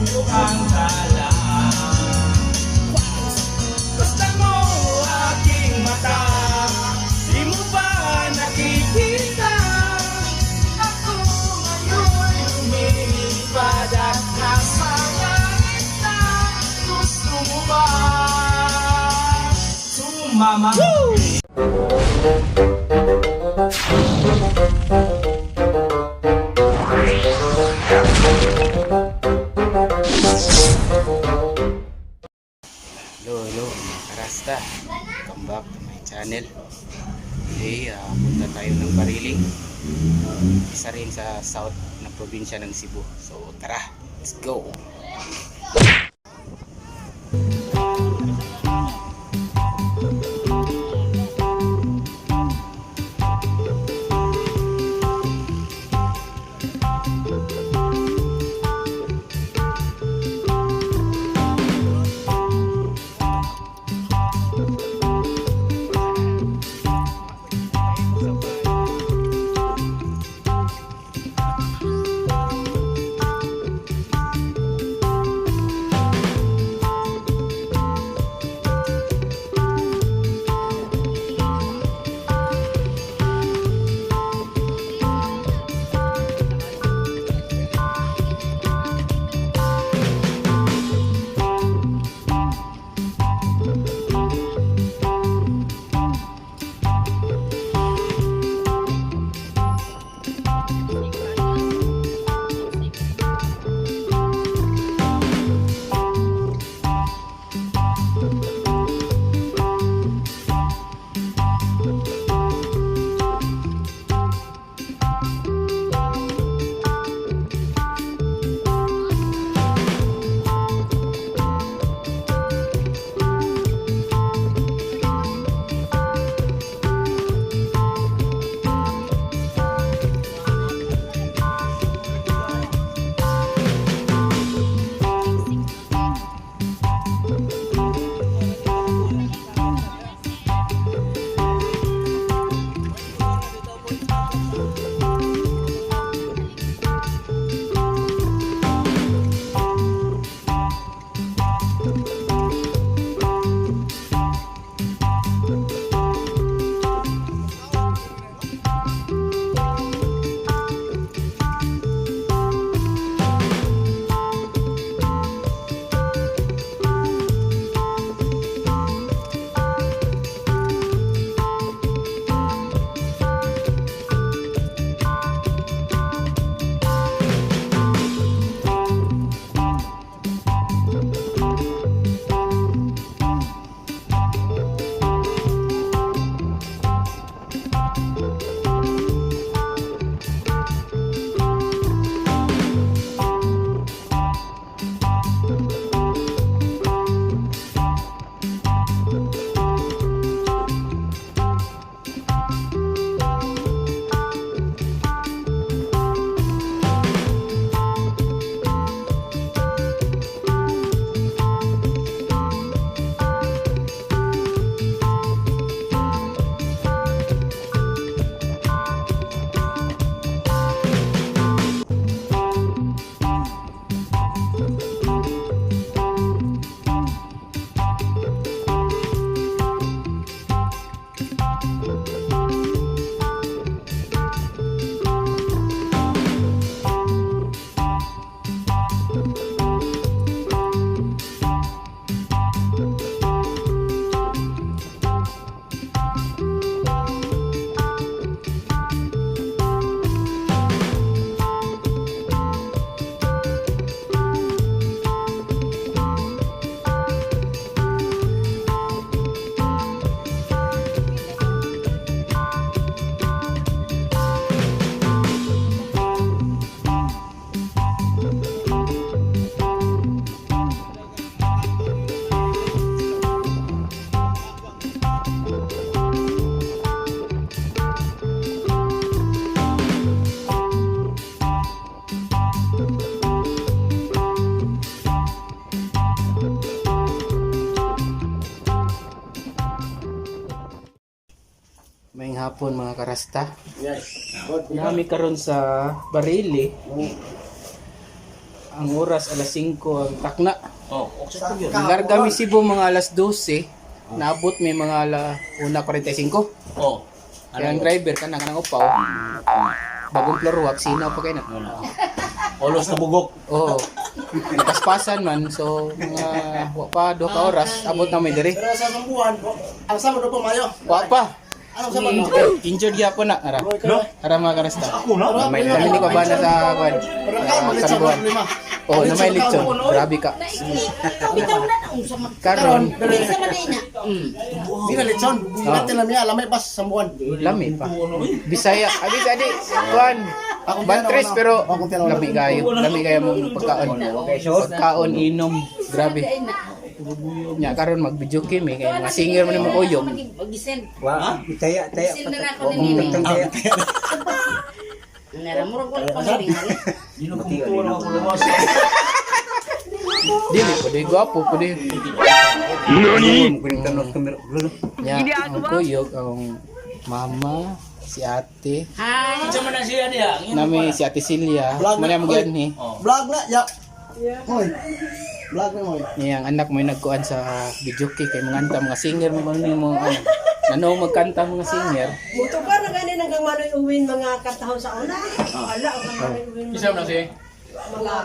Ang dala. Basta mo aking mata, di mo ba nakikita? Ako ngayon'y lumilipad at nasa langit na. Gusto mo ba sumama? Hello, hello mga karasta. Welcome back to my channel. Today, punta tayo ng Bariling. Isa rin sa south ng probinsya ng Cebu. So tara, let's go! Maayong hapon mga karasta. Yes. Nami karon sa Barili. Ang oras alas 5 ang takna. Oh, okay yun. Larga mi Cebu mga alas 12. Naabot may mga ala 1:45. Oh. Kaya ang driver kanang kanang upaw. Bagong floor work, sinaw pa kayo na. Olos na bugok. Oo. Paspasan man, so mga wa pa 2 ka oras, abot na may diri. Pero sa sambuan, ang sama do pa mayo. Wa pa. Anong sama no? Injured gyapon na. Ara. No? Ara mga karasta. Ako na. May kami ni kabana sa kwan. Pero kaon Sa mo lechon Sambuan. problema. Oh, na may lechon. Grabe ka. Bitaw na na unsa man. Karon, Bisa man na. Di na lechon. Natin lang niya lamay pas sambuan. lami pa. Bisaya. Abi sa di kwan. Bantres pero lami kayo. Lami kayo mong pagkaon. Pagkaon, inom. Grabe. Nya karon mag-video game eh kay mga singer man mo kuyog. Gisend. Wa, taya taya Gisend na ako ni Nini. Taya. Nara murag wala pa ni. Dili po di gwapo po di. Nani? Nya ang kuyog ang mama, si ate, Hi. Sa man na siya niya. nami si Ate Celia, Vlog man na, mo oy. gyud ni. Vlog na ya. Hoy. Vlog na moy. Niyang anak mo yung nagkuan sa video kay kay mga anta mga singer mo man mo ano. Nano magkanta mga singer. Muto pa na gani nang manoy uwin mga katahon sa una. Wala ang manoy uwin Isa man na siya. mga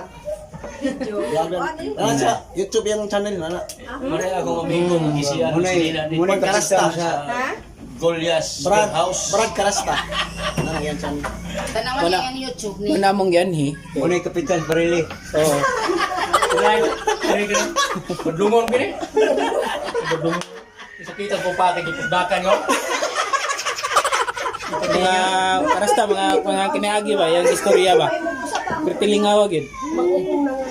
video. Vlog na. Ana sa YouTube yang channel na na. Muna ako amigo ng isiyan. Muna Karasta. sa Ha? Golias Brad House. Brad Karasta. Ana yan channel. Tanawan Wala. niya ang YouTube ni. Muna mong yan hi. muna kapitan Barili. Oo. Padlungon kini. Padlungon. Sakita ko pa kay gipugdakan yo. Mga karasta mga mga kinaagi ba yang istorya ba. Pertilingawa gid. Mag-upong na nga.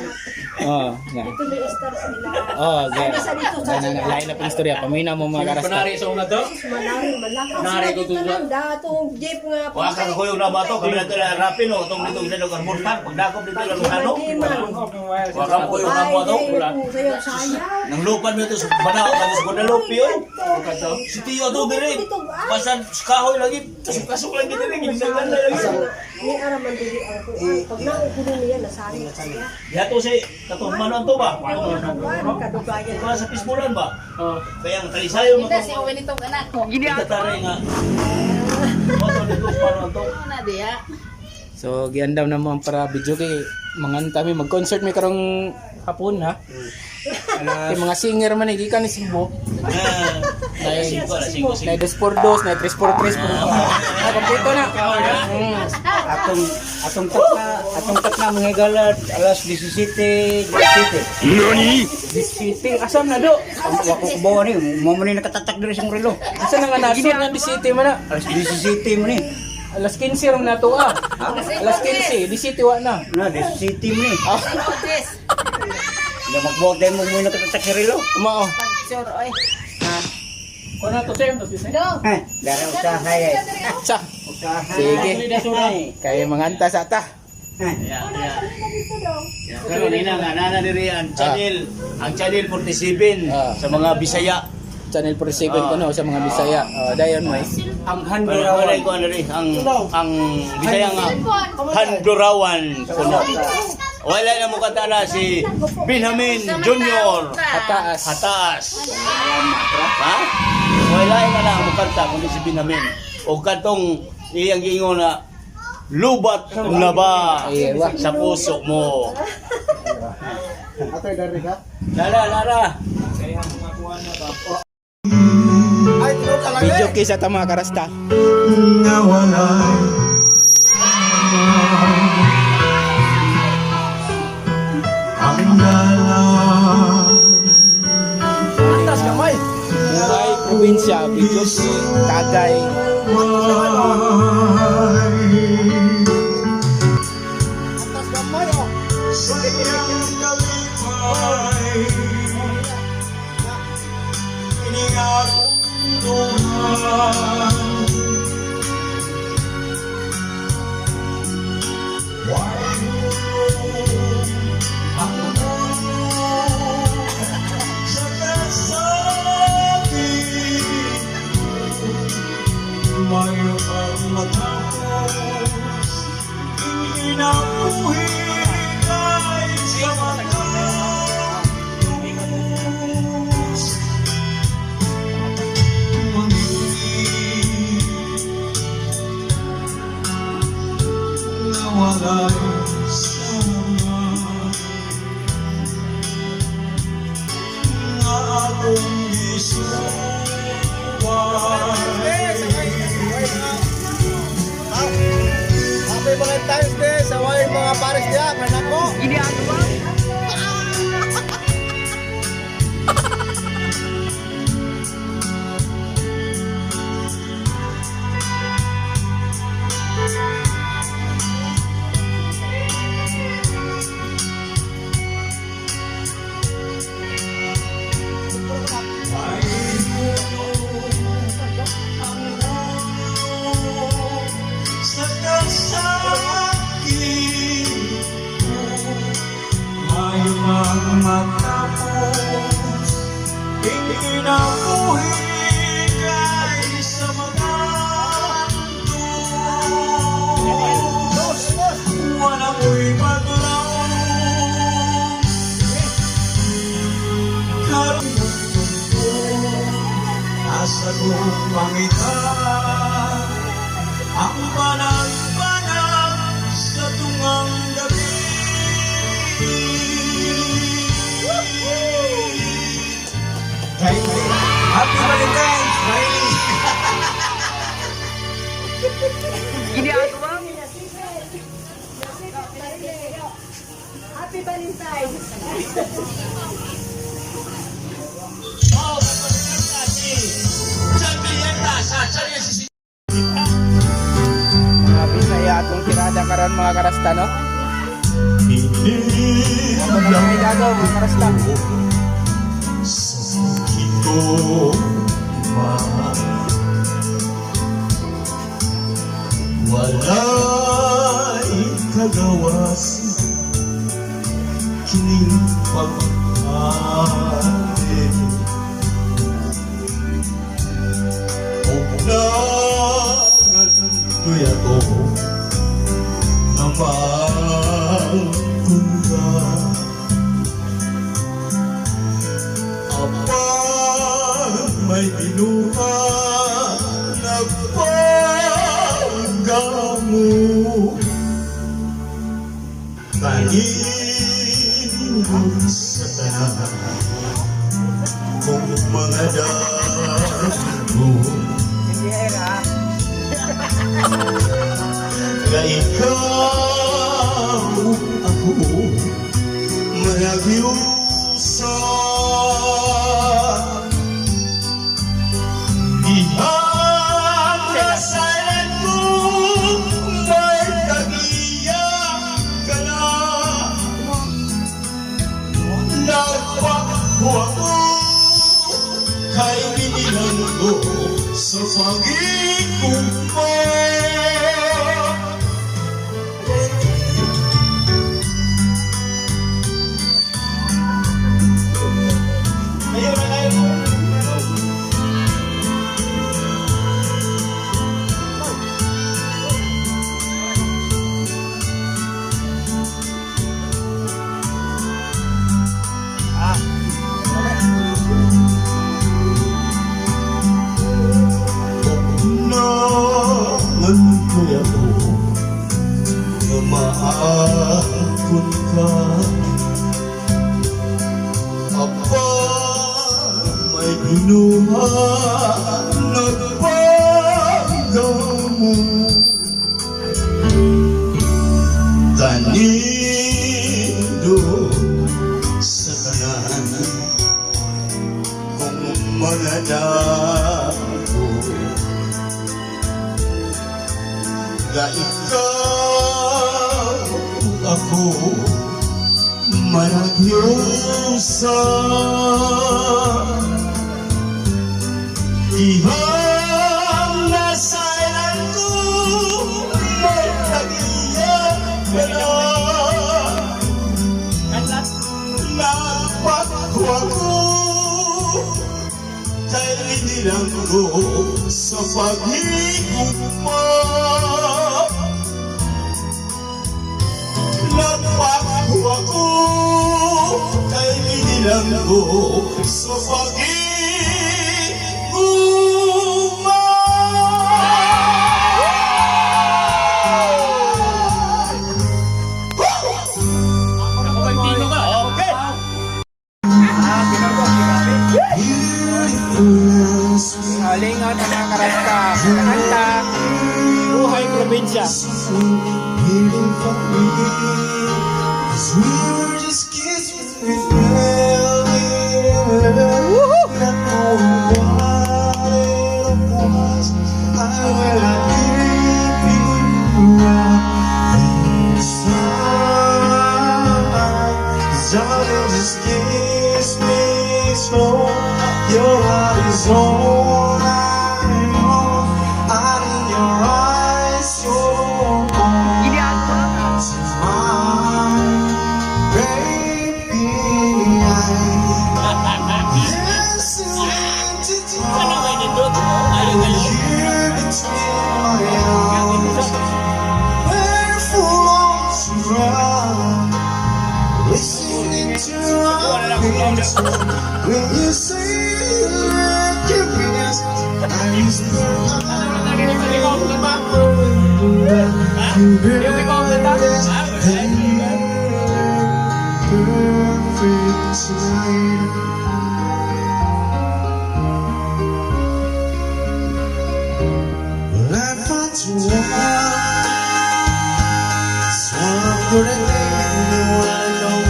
Oh, nga. Ito may star sila. Oh, ga. Sa dito sa Na na lain na pang istorya pamina mo mga karasta. Panari sa una to. Manari malakas. Nari ko Dito to- lang datong jeep nga. Wa ka kuyog na ba to? Kami na to na rapin no tong dito ginadog ang mortar pagdakop dito lang ano. Wa ka kuyog na ba to? Sayo sayang. Nang lupan mo ito sa Banao kami sa Guadalupe oy. Si Tio to dire. Pasan sa kahoy lagi kasok lagi dire gindagan na lagi. Ni ara man dili ang kuan. Pag naugulo niya nasari siya. Yato si katong manon to ba? Kuan kadugayan. Wala sa Pisbulan ba? Kaya ang talisayo mo Kita to. si Owen itong anak ko. Kita taray nga. Moto dito sa manon to. Ano na diya? So giandam na mo ang para video kay manganta mi mag-concert mi karong hapon ha. Kay mga singer man eh, gikan ni Cebu. Alas 5, alas 5. Na 2 por 2, na 3 por 3 por. Ah, kompleto na. Atong atong takna mga gala alas 17, 17. Nani? City asam na do. Wa ko kubawa ni, mo man ni nakatatak diri sa Murilo. Asa na nga nasod nga City man na? Alas 17 mo ni. Alas 15 ram na to ah. Alas 15, di City wa na. Na 17 mo ni. Notice. Ya magbuwag dahil mo mo nakatatak sa relo. Mao. Pag-sure oy. Kuna to same to same. Do. Ha, dara usahay ay. Sa. Usahay. Sige. Kay manganta sa ta. Karon ina nga nana diri ang channel 47 sa mga Bisaya. Channel 47 ko no sa mga Bisaya. Oh, dayon mo eh. Ang Wala handurawan. ko ano diri ang Bisaya nga Handurawan kuno. Wala na mo kanta si Benjamin Junior Hataas. Hataas. Ha? Wala na lang mo kanta kundi si Benjamin. O katong iyang giingon na lubat na ba Ay, wa. sa puso mo. Atoy dari ka. Lara, lara. Ay tulog ka lang. Video kay sa ta mga karasta. Atas gamay. Buhay probinsya, video Tagay. Atas gamay oh. Happy Valentine's Day sa way mga pares diha, kanako. Sa kasakit ko, Mayo mang matapos, Ikinabuhi kay sa mga dos. Wala mo'y paglaom. Karoon ko, Asa ko pangita ang panagpanag sa tungang gabi. Happy Valentine's, Riley! Happy Valentine's. Mga Bisaya atong tirada karon, mga karasta, no? Ako na mga gagaw, mga karasta. Sakit ko wala'y kagawas kining pag-ate o nangandoy ako na magkunda. Apang may binuha nagpagamo Kanindot sa tanan kong mga dago Nga ikaw ako malagyusa. Ihang nasalan mo may tagiya ka na. Nagpakbo ako kay binilang ko sa pag-ikumpa. Nangandoy ako na maakot ka. Apa may binuha nagpagamo Kanindo sa tanan kong mga dako Ga ikaw ako maragyusa. Ihang nasailan ko may tagiya ka na. Nagpakwa ko kay nilang ko sa pag-igugma. Nagpakwa ko kay nilang ko sa pag-igugma. Okay. Lingaw na, mga karasta. Kanta. Darling, just kiss me slow. Your heart is all I own. And in your eyes, you're all mine. Baby, I'm dancing in the dark with you between my arms. Barefoot on the ground, listening to our favorite song. When you say you look your best, I whisper under my breath. You best that you look perfect tonight. Well, I found you woman, so I'm gonna name you what I know.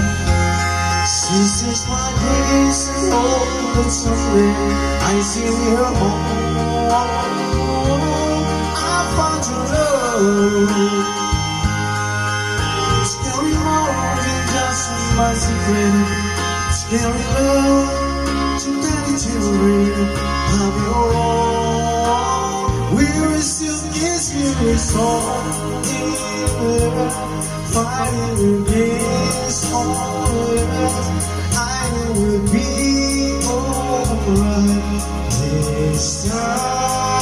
She sees my grace and hope that someday I see her home. I found your love. It's scary more than just my secret. Scary love to daddy children. I'm your own. We will still kiss you so in love. Fighting against all odds. I will be alright this time.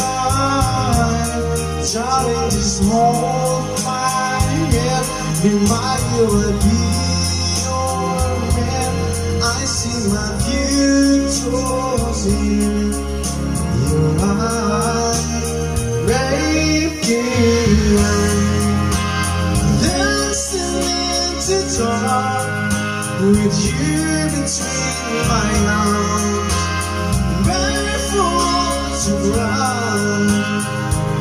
Darling, just hold my hand. Be my, you will be your man. I see my future's in your eyes. Baby, I'm dancing in the dark with you between my arms, barefoot to ground,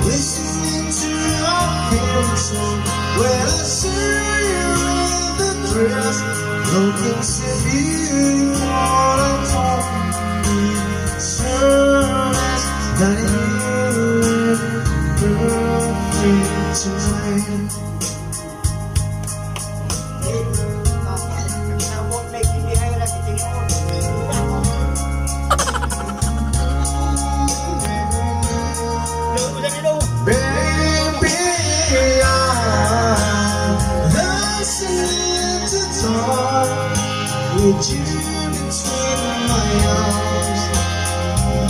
listening to our favorite song. When I see you in the dress, looking so beautiful, I don't deserve this. That you look perfect tonight. Baby, I'm dancing in the dark with you between my arms,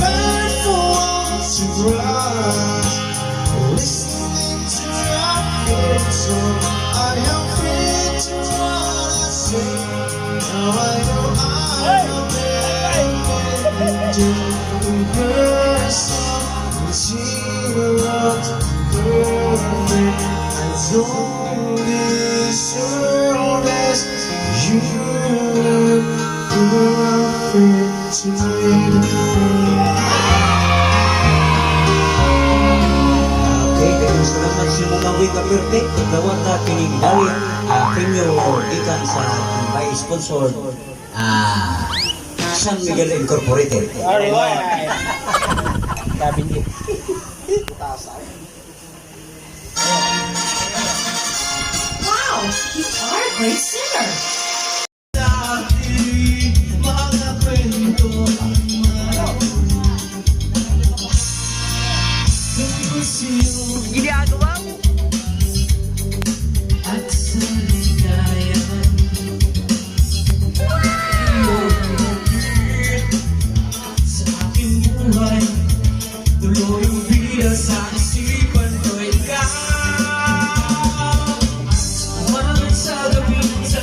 barefoot to grass, listening to our favorite song. I am free to what I say. Now I know I am in person. She looked perfect. I don't deserve this. You look perfect tonight. Okay, daghang salamat sa mga Wika Perfect. Pagdawata kining dali kinyo gikan sa by sponsor San Miguel Incorporated. Alright. Sabi niyo. Wow, you are a great singer. Mga kwento tungkol sa'yo Ginagawa mo. at sa ligayan. Sa aking buhay, tuloy ang bida sa isipan ko ikaw. Umaga sa gabi sa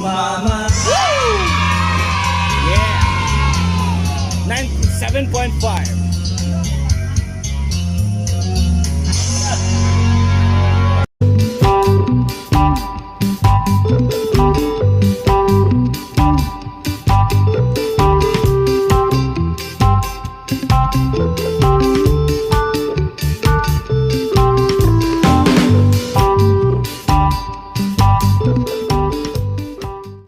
Mama. Yeah! 97.5.